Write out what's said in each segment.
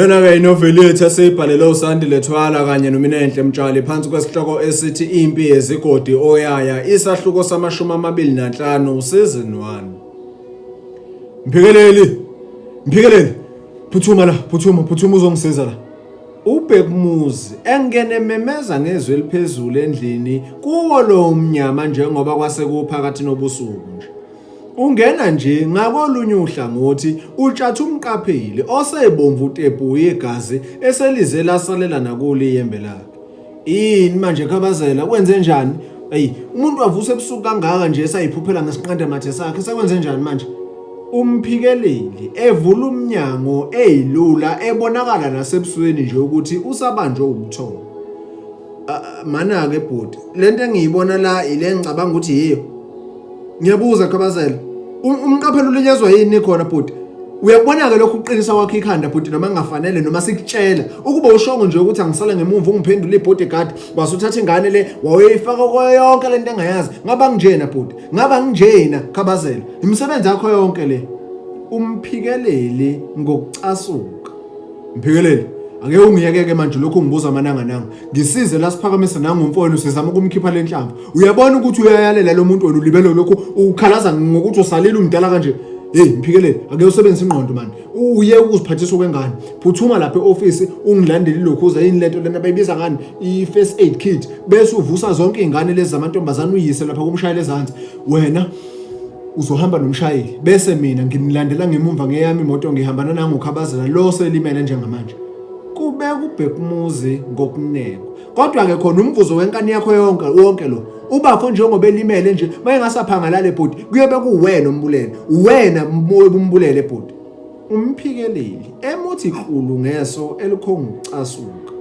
Lena-ke inoveli yethu esiyibhalele uSandile Thwala kanye noMinenhle Mtshali phansi kwesihloko esithi Impi Yezigodi Oyaya isahluko samashumi 25 season 1. Mphikeleli! Mphikeleli! Phuthuma la, phuthuma, phuthuma uzongisiza la. UBhekumuzi engene ememeza ngezwi eliphezulu endlini kuwo lo mnyama njengoba kwase kuphakathi nobusuku nje. Ungena nje ngakolunye uhlangothi uTshatha umqapheli osebomvu tebhu igazi eselize lasalela nakulo iyembe lakhe. Yini manje Khabazela kwenze njani? Eyi umuntu wavusa ebusuku kangaka nje esayiphuphela ngesiqanda mathe sakhe sekwenze njani manje? Umphikeleli evula umnyango eyilula ebonakala nasebusweni nje ukuthi usabanjwe ubuthongo. Mana-ke bhuti, lento engiyibona la ile ngicabanga ukuthi yiyo. Ngiyabuza Khabazela, umqaphelo ulinyazwa yini khona bhuti? Uyakubona-ke lokhu ukuqinisa kwakho ikhanda bhuti noma kungafanele noma sikutshela ukuba ushongo nje ukuthi angisale ngemumva ungiphendule i-bodyguard wase uthatha ingane le wawuyifaka kuyo yonke lento engayazi ngaba nginjena bhuti ngaba nginjena Khabazela imisebenzi yakho yonke le umphikeleli ngokucasuka Mphikeleli angeke ungiyekeke manje lokhu ungibuza amanangananga ngisize la siphakamise nangumfowenu sizama ukumkhipha le nhlamvu uyabona ukuthi uyayalela lo muntu wena ulibele lokhu ukhalaza ngokuthi usalile umdala kanje hey mphikeleli ake usebenzise ingqondo mani uye ukuziphathisa okwengane phuthuma lapha e-ofisi ungilandele ilokhuza yini lento lena bayibiza ngani i-first aid kit bese uvusa zonke iy'ngane lezi zamantombazane uyise lapha kumshayeli ezansi wena uzohamba nomshayeli bese mina nginilandela ngemumva ngeyami imoto ngihamba nanangukhabazela lo selimele njengamanje kubeka ubhekumuzi ngokuneko kodwa-ke khona umvuzo wenkani yakho yonke wonke lo ubafo njengoba elimele nje mayengasaphangalale bhuti kuyobe kuwena ombulele uwena obumbulele bhuti umphikeleli emuthi qulu ngeso elikhonga ukucasuka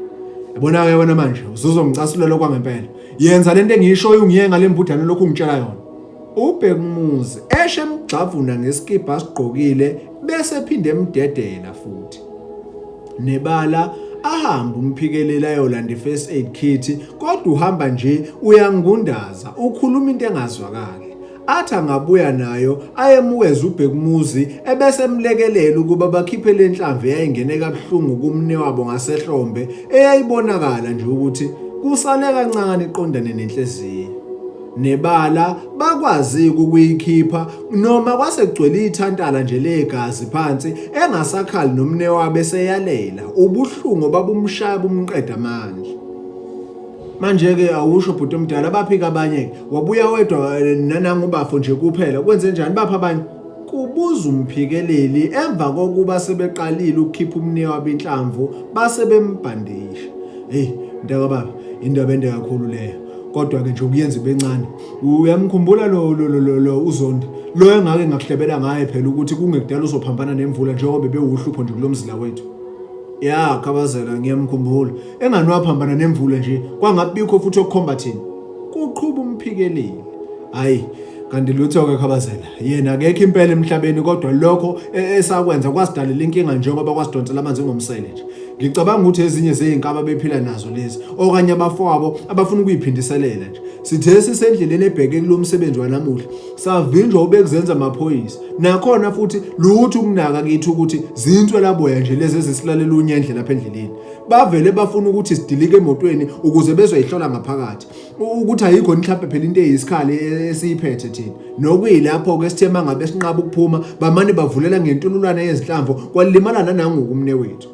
yabona-ke wena manje usuzongicasulela okwangempela yenza lento engiyishoyo ungiye ngale mbudane lokhu ungitshela yona UBhekumuzi eshe emgxavuna ngesikibha asigqokile bese ephinde emdedela futhi. Nebala ahambe uMphikeleli ayolanda i-first aid kit kodwa uhamba nje uyangundaza ukhuluma into engazwakali. Athi angabuya nayo ayemukeze uBhekumuzi ebese emlekelela ukuba bakhiphe le nhlamvu eyayingene kabuhlungu kumnewabo ngasehlombe eyayibonakala nje ukuthi kusale kancane iqondane nenhliziyo. Nebala bakwazi ukuyikhipha noma kwase kugcwele ithantala nje legazi phansi engasakhali nomnewabo eseyalela ubuhlungu babumshaya bumqeda amandla. Manje-ke awusho bhuti omdala baphi-ke abanye-ke wabuya wedwa eh, nanangubafo nje kuphela kwenze njani baphi abanye kubuza umphikeleli emva kokuba sebeqalile ukukhipha umnewabo inhlamvu base bembhandisha heyi mntakababa indaba ende kakhulu leyo kodwa-ke nje ukuyenza ibencane uyamkhumbula lo lo lo lo uZondi lo engake ngakuhlebela ngaye phela ukuthi kungekudala uzophambana nemvula njengoba bewuhlupho nje kulomzila wethu ya khabazela ngiyamkhumbula engani waphambana nemvula nje kwangabikho futhi okukhomba thina kuqhuba umphikeleli hayi kanti lutho-ke khabazela yena akekho impela emhlabeni kodwa lokho e, esakwenza kwasidalela inkinga njengoba kwasidonsela amanzi ngomsele nje Ngicabanga ukuthi ezinye zezinkaba bephila nazo lezi okanye abafowabo abafuna ukuyiphindiselela nje. Sithe sisendleleni ebheke kulo msebenzi wanamuhla savinjwa ubekuzenza amaphoyisa. Nakhona futhi lutho ukunaka kithi ukuthi zinswelaboya nje lezi ezisilalela unyendle lapha endleleni. Bavele bafuna ukuthi sidilike emotweni ukuze bezoyihlola ngaphakathi. Ukuthi ayikho mhlawumbe phela into eyisikhali esiyiphethe thina. Nokuyilapho-ke sithe mangabe sinqaba ukuphuma bamane bavulela ngentululwane yezinhlamvu kwalimala nanangoku umnewethu.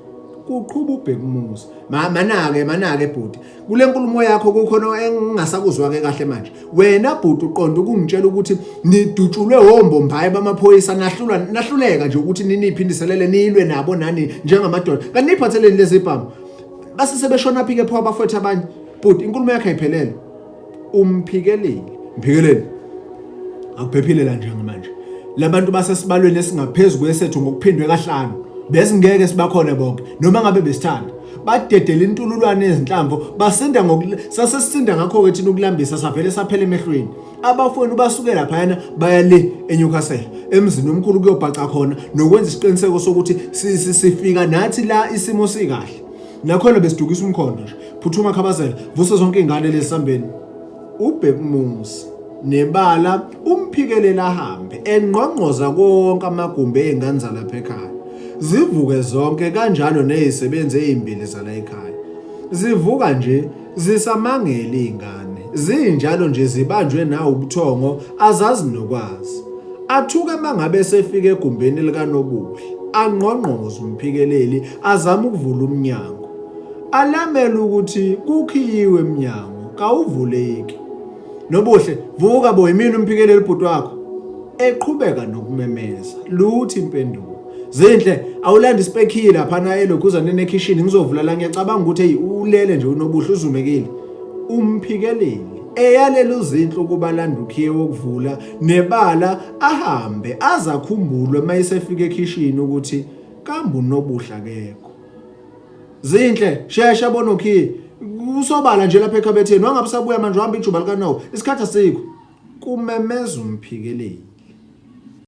Kuqhuba uBhekumuzi. Manake manake bhuti. Kule nkulumo yakho kukhona engingasakuzwa ke kahle manje. Wena bhuti uqonda ukungitshela ukuthi nidutshulwe wombombayi bamaphoyisa nahlulwa nahluleka nje ukuthi niniphindiselele nilwe nabo nani njengamadoda. Kanti niphatheleni lezi bhamu. Base sebeshona phi ke pho abafowethu abanye? Bhuti inkulumo yakho ayiphelele. Umphikeleli. Mphikeleli. Akuphephile la njengamanje. Labantu basesibalweni esingaphezulu kwesethu ngokuphindwe kahlanu. Besingeke sibakhona bonke noma ngabe besithanda. Badedela intululwane yezinhlamvu basinda ngoku sasesisinda ngakho-ke thina ukulambisa savele saphela emehlweni. Abafowenu basuke laphayana baya le eNewcastle emzini omkhulu kuyobhaca khona nokwenza isiqiniseko sokuthi sifika nathi la isimo sikahle. Nakhona besidukisa umkhondo nje. Phuthuma Khabazela, vusa zonke izingane lezi sambeni. UBhekumuzi nebala umphikelela ahambe engqongqoza konke amagumbi ey'ngane zalapha ekhaya. Zivuke zonke kanjalo nezisebenzi ezimbili zala ekhaya. Zivuka nje zisamangele izingane. Zinjalo nje zibanjwe nawo ubuthongo azazi nokwazi. Athuke mangabe esefika egumbini likaNobuhle. Angqongqoze uMphikeleli azame ukuvula umnyango. Alamele ukuthi kukhiyiwe emnyango kawuvuleki. Nobuhle, vuka bo yimina uMphikeleli bhuti wakho. Eqhubeka nokumemeza. Lutho impendulo. Zinhle, awulanda ispekhiyi lapha na elokhuzaneni ekhishini ngizovula la ngiyacabanga ukuthi hey ulele nje uNobuhle uzumekile. Umphikeleli eyalela uZinhle ukuba alande ukhiye wokuvula nebala ahambe azakhumbulwe uma esefika ekhishini ukuthi kambe uNobuhle akekho. Zinhle, shesha bona ukhiye. Usobala nje lapha ekhabetheni wangabe usabuya manje uhamba ijuba likanowa. Isikhathi asikho. Kumemeza umphikeleli.